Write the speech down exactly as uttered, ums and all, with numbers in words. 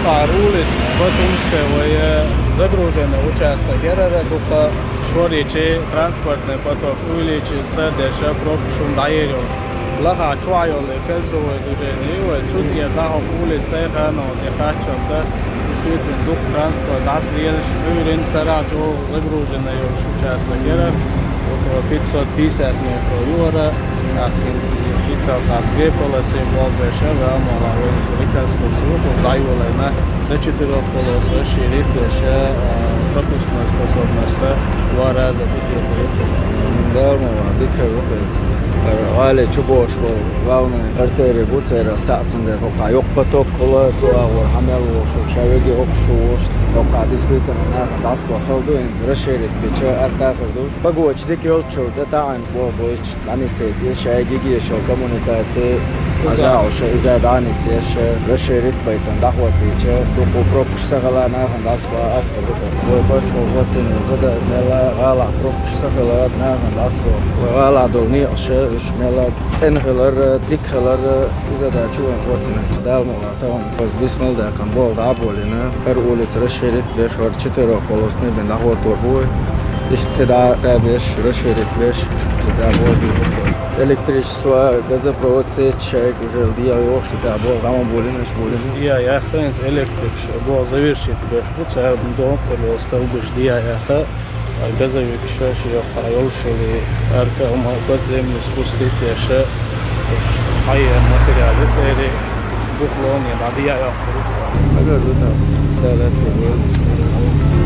Цхьа улица Батумская вай, э, загруженный участок яр ер, дукха шоричи транспортный поток увеличиться деша, пробка шун дӀаер йолуш. Лаха чу а йолу кольцевой движение вай, цу тӀера дӀахьо улица Сайханова тӀе кхаччалца, действительно, дукха транспорт дӀасалелаш, Ӏуьйрина сарахь чӀогӀа загруженный йолуш участок яр ер, около пятьсот пятьдесят метров юхара, ахь хӀинца пиццалц ахь две полосы болх беш, ваьлла ма ваьлла, вайца реконструкция ву, кхуза дӀайолайна, до четырёх полос расширить деш, а, пропускной способность два раза дикета ву. Дала ма ваьлла, дика ву хӀинца. Гали чу бохуш болу главный артерия бу церан цхьаъ, цундела хӀокху йоккха поток хуьлу, цу агӀор хьан мел волуш, ша веги хӀокхуш ву, хӀокху действительно нахана дӀасабахьа хала ду, хӀинца расширить бича атта а хир ду. Пагоч дика йолччул тӀе таӀийна боху бойчу. ДӀанисийта шайга гигешо коммуникаци, хьажа Ӏуша иза дӀанисъеш, расширить байтан дӀахӀоттийча, дукха пробкаш ца хила нахана дӀасабан атта хир ду. Вай паччахьо хӀоттийна зада мелла гӀалахь пробкаш ца хила нахана дӀасабо. Вай гӀалахь долу некъаш уьш мелла цӀена хилар, дика хилар, иза дачу вайн хӀоттийна цу Дала ма ваьлла. Тахана бисмал даьккхина болу дӀа а болийна, хӀара улица расширить беш, хӀара четырёхполосный бен дӀахӀоттор бу вай. Иштта кхидӀа а беш, расширить беш, цу тӀехь болу дийр бу. Электричество, газопровод сеть шайга уже дӀа йогӀуш, цу тӀехь болу дӀа ма болийна, аш болийна. Уьш дӀа яьккхина, хӀинца электрикаш боху завершить беш бу, цара дом полоса столбаш дӀа яьккхина. Газовикаш шен йоккха йолуш йолу, арка ма подземный спустить деш, уьш хьайна материал церан, уьш бухлоне дӀа дӀа йоккхур. Ага, ду там, стала чу.